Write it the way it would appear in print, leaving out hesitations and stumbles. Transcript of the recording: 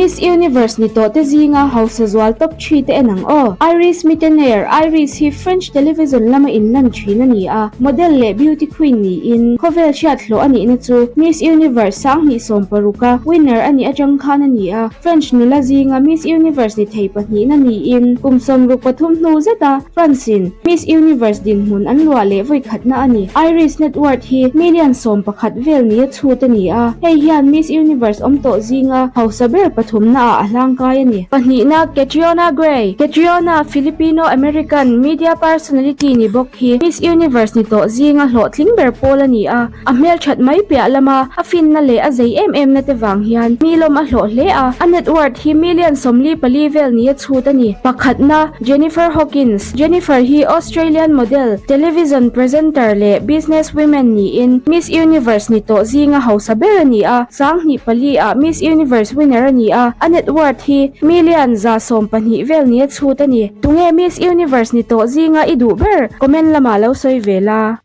Miss Universe ni tawh te zinga hausa zual top thi te en ang aw. Iris Mittenaere, Iris hi French television lama inlan thin a ni a, model leh beauty queen niin khawvel hriat hlawh a nihna chu Miss Universe 2016 a winner a nih atang khan a ni a, French nula zinga Miss Universe ni thei pahnihna niin kum 63 hnu zeta France-in Miss Universe dinhmun an luah leh vawikhatna a ni. Iris net worth hi million 11 vel nia chhut a ni a, hei hian Miss Universe awm tawh zinga hausa ber pathumnaah a hlangkai a ni. Pahnihna, Catriona Gray, Catriona, Filipino-American media personality ni bawk hi Miss Universe ni tawh zinga hlawhtling ber pawl a ni a, a hmelthat mai piah lama a finna leh a zei em em na te vang hian mi lawm a hlawh hle a, a net worth hi million 44 vel nia chhut a ni. Pakhatna, Jennifer Hawkins, Jennifer hi Australian model, television presenter leh business women niin Miss Universe ni tawh zinga hausa ber a ni a, 2004 ah Miss Universe winner a ni a, a net worth hi million 112 vel nia chhut a ni. Tunge Miss Universe ni tawh zinga i duh ber? Comment lamah lo sawi ve la.